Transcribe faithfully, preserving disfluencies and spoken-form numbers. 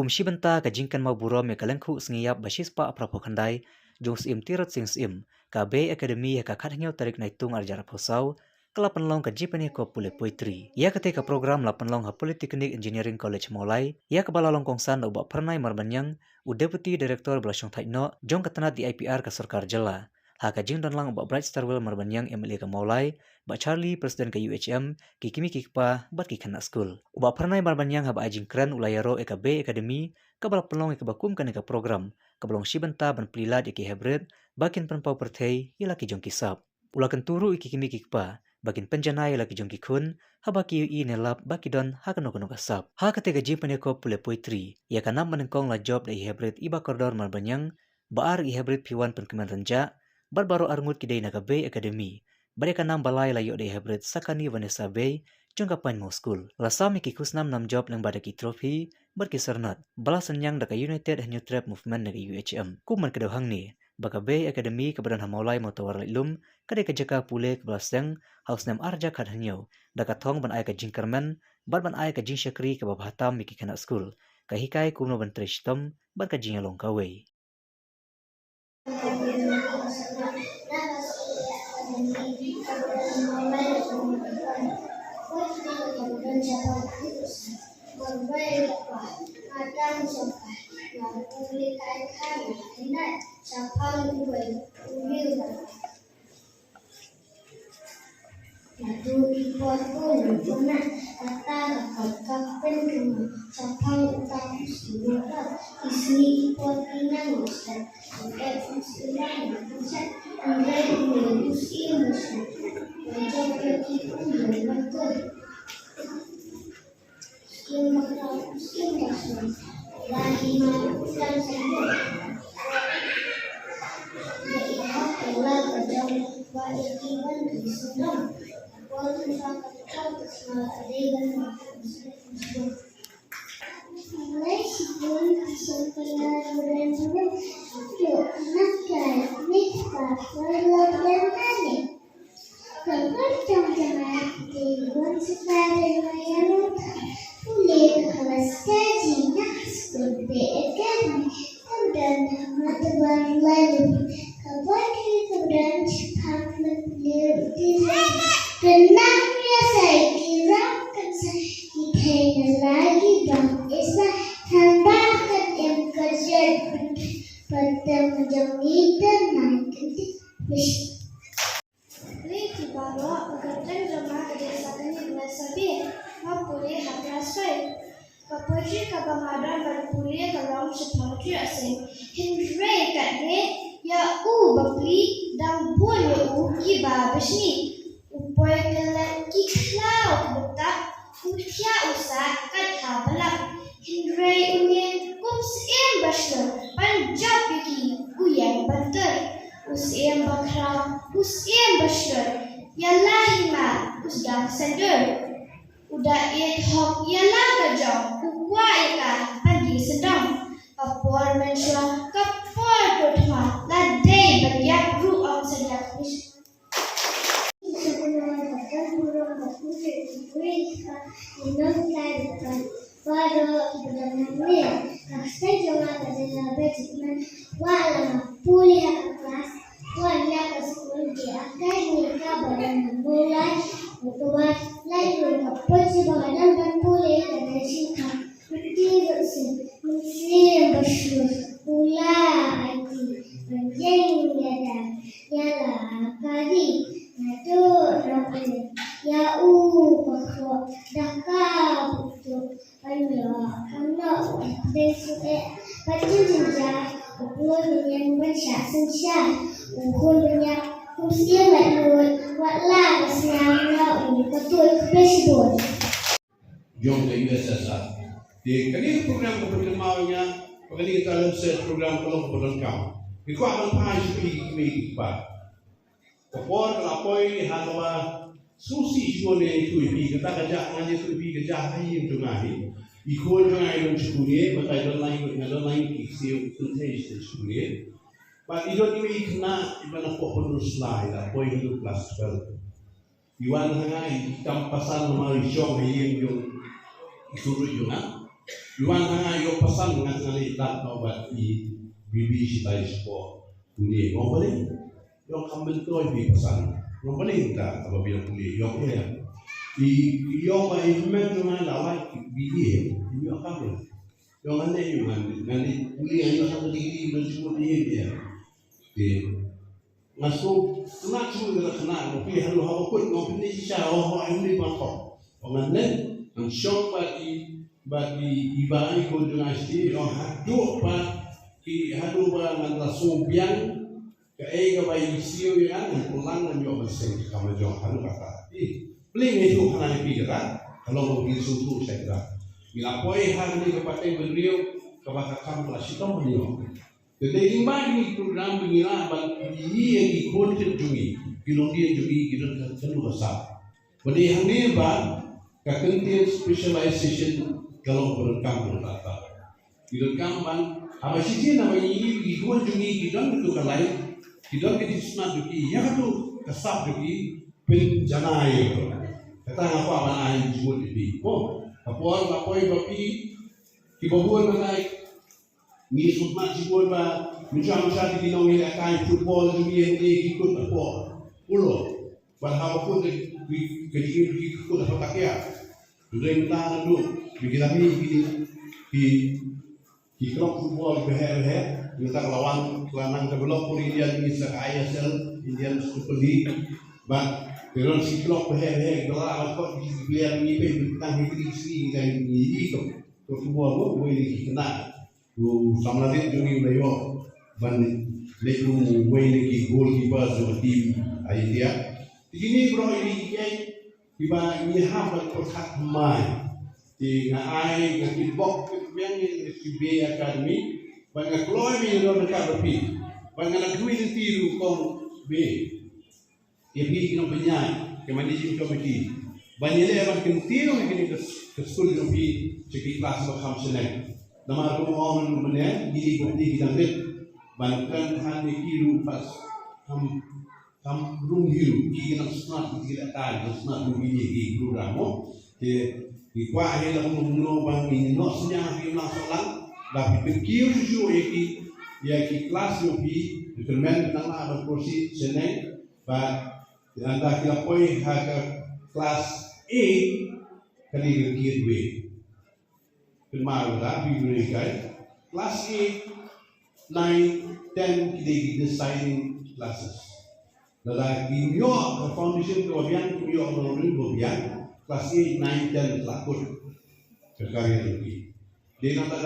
Shi bynta ka jingkynmaw burom ïa ka lyngkhuh sngi ïap ba shispah phra phew khyndai jong u Syiem Tirot Sing Syiem, ka Bay Academy ha ka khathynñiew tarik Naitung arhajar arphew saw ka la pynlong ka jingpynïakop pule poetry. Ïa katei ka program la pynlong ha Polytechnic Engineering College Mawlai, ïa kaba la long kongsan da u Bah Phyrnai Marbaniang, u Deputy Director ba la shongthait noh jong ka tnat D I P R ka sorkar jylla. Ha ka jingdon lang u Bah Bright Starwell Marbaniang, M L A ka Mawlai, Bah Charlie, President ka U H M, ki kmie ki kpa bad ki khynnah skul. U Bah Phyrnai Marbaniang haba ai jingkren u la ïaroh ïa ka Bay Academy kaba la pynlong ïa kaba kum kane ka program kaba long shi bynta ban plie lad ïa ki heprit ba kin pynpaw pyrthei ïa la ki jong ki sap. U la kyntu ruh ïa ki kmie ki kpa ba kin pynjanai ïa la ki jong ki khun haba ki ïohi ne lap ba ki don ha kano kano ka sap. Ha katei ka jingpynïakop pule poetry, ïa ka nam banyngkong la jop da i heprit i Bah Kordor Marbaniang, ba ar i heprit phi wan pynkmen rynjah, bad baroh arngut ki dei na ka Bay Academy. Bad ïa ka nam ba lai la ïoh da i heprit Sakani Vanessa Bey jong ka Pine Mawr School. La sam ïa ki khusnam nam jop lyngba da ki trophy bad ki syrnod ba la synñiang da ka United Hynñiewtrep Movement na ka U H M. Kum ban kdew hangne ba ka Bay Academy kaba don ha Mawlai Mawtawar Laitlum ka dei ka jaka pule kaba la seng ha u snem arhajar khathynñiew da ka thong ban ai ka jingkyrmen bad ban ai ka jingshakri kaba bha tam ïa ki khynnah skul, ka hikai kumno ban trei shitom bad ka jingïalong kawei. Naduh ki por bun bun na kata ka kot ka pynkyndit shaphang uta u sngewbha. Ki sngi ki por ki nang ngosot. Ïa u sngewbha na ka jait. Hynrei u ne u sngewbha sngewbha. Ïa jong ïa ki u ne u ne. Siem bakla, siem bakla. Lahi ma u dang sanggup. Ïa i hok ïa la ka jong ba ïa ki ban ki sendong. Por tu ba ka por tu ba ka dei ban ki sendong. Lai shibun ki sempena buran buran. Tuk nak kai nik pa perlu yang nane. Ka kyrteng jong nga dei Wangsuka Rema Ïalum. Pule ha klas thirteen na skul Bay Academy. Ka don ha Mawtawar Laitlum. Ka poetry ka don shaphang ba pule u Tirot. Ka nang ïa sa ki ram kan sa ki thei na la ki bang isa. Tang ba kan em ka jait. Pateng jong ngi te nang kan ti. Wish. Ri ki baroh, ka kyrteng jong nga ka dei Sakani Vanessa Bey, nga pule ha klas five. Ka poetry kaba nga don ban pule ka long shaphang u Trai Aseng. Hynrei katne ïa u bapli dang bun ïa u kiba bishni. U poi kylliang ki khlaw kiba tap, u thiah u sah kat ha ba lap. Hynrei une kum syiem ba shlur ban jop ïa ki u ïeng ban tur. U syiem ba khraw, u syiem ba shlur, ïa la hima u sdang syndur. U da ïeit hok ïa la ka jong, u kwah ïa ka ban die sdang. Ka por mynshuwa, ka por kut hma, la dei ban ïap ruh ym sdang. Pule ka dei shi ka. Pule ka dei shi ka. Pule ka dei shi ka. Mynsiem ba shlur u la aiti ban ïeng ïa da ïa la ka ri. Naduh na pule ïa u ba khroh da ka buktu ban ïoh ka noh u dei shu eh. Ba jynjar u kloi mynnin ban shah synshar. U hun ban ïap kum siem lait lut wat la ka sniang na u ka tuid ka pei shibun. Jong ka U S S R. Te kane ka program ka pynkyndit ïa nga, ba kane ka talent search program ka long ka pyndonkam. Ngi kwah ban phai sha phi ki kmie ki kpa. Ka por ka la poi ha kaba sngewsih shibun ïa ïathuh ïa phi, kata ka jia ngan ïathuh ïa phi ka jia ha ïing jong nga hi. I khun jong nga i don sha pune, mynta i don lai ngut, nga don lai ngut ki ksiew kynthei sha pune. Bad i don iwei i khynnah iba na pok pynroi sla, i la poi haduh klas twelve. I wan ha nga i kam pasan namar i shong ha ïing jong i ksuid jong nga. Yuan ha nga ïoh pasan nga tnga leh lad noh bad i bibi shitai shipor. Pule ong balei? Ïoh kam myntoi bi pasan. Ong balei ta kaba biang pule ïoh ïa i ïoh ba i men jong nga la wai bibi ïoh kam ïa. Ïoh ngan ne ïoh ngan ne ngan ne pule ïoh sa digri ban jumut ïa ïa. Te nga sngewtynnat shuh ïa ka khynnah, nga phi haduh haba kut nga phi ne shisha, oh, oh, ai ne ba ko. Ong ngan ne ngan shong bad i bad i i ba i khun jong nga shisha, ong haduh ba ki haduh ba ngan la sngewbiang kaei kaba i siew ïa nga, ngan pynlang ngan ïoh ban seng ka kam jong haduh kata. Ih, plie ngi shu khana ïa phi kata, ka long ba phi sngewthuh sha kata. Ngi la poi ha kane ka pateng bynriew kaba ka kam ka la shitom bynriew. Te dei lyngba kine ki program ba ngi lah ban ïohi ïa ki khun jong ngi, ki longdien jong ngi ki don ka kynduh ka sap. Ba dei hangne ba ka kyntien specialization ka long ba donkam ban kata. Ki donkam ban haba shisien haba ngi ïohi ki khun jong ngi ki don kato ka lai, ki don ka jingsngewsynei jong ki ïa kato ka sap jong ki, pynjanai ïa ka. Kata nga kwah ban ai jingmut ïa phi. Ko, ka por ba poi ba phi kiba bun ba ngi sngewthuh shibun ba mynshwa mynshwa ki nongïalehkai football jong ngi hangne ki kut hapoh Polo. Bad haba kut ka jingim ki kut hapoh Takia. Hynrei mynta naduh ba ki la mih ki ki ki club football baheh baheh, mynta ka la wan ka la nang develop pur India jong ngi sa ka I S L, Indian Super League. Bad ki don shi club baheh baheh ki la wan kot ki player ngi pei mynta ngi ki sngi ngi ngi ki football ko wei ki kena. Ko samla rit jong ngi u la ïoh ban leit kum uwei na ki goalkeeper jong ka team Aditya. Te kine baroh ïa ki kiei kiba ngi hap ban pyrkhat thymmai. Te nga ai nga kitbok kitbiang ïa ki Bay Academy ban nga kloi ba ïa don ka ba phi ban nga la dui lynti ruh kong Bay. Ïa phi ki nongpynïaid, ki managing committee, ban ïaleh ban kyntiew ïa kine ki, ki skul jong phi sha ki klas ba kham shaneng. Namar kum ong mynne, kine ki bynta ki dang rit ban kren than ïa ki ruh pas kham, kham rung hi ruh, ki ki nang sngap, ki ki leh tai, nang sngap ruh ïa kine ki program mo. Te ngi kwah hi la kumno kumno ba ngi noh synñiang ha ki nang sah lang, ba phi pynkiew shuh shuh ïa ki, ïa ki klas jong phi, phi kyrmen nang lah ban proceed shaneng. Bad ynda ki la poi ha ka klas eight ka dei ka gateway. Kynmaw ynda phi ïohi kai klas eight, nine, ten ki dei ki deciding classes. Lada ki ïoh ka foundation kaba biang, ki ïoh ka foundation kaba biang, klas eight, nine, ten la kut ka career jong ki. Dei nangta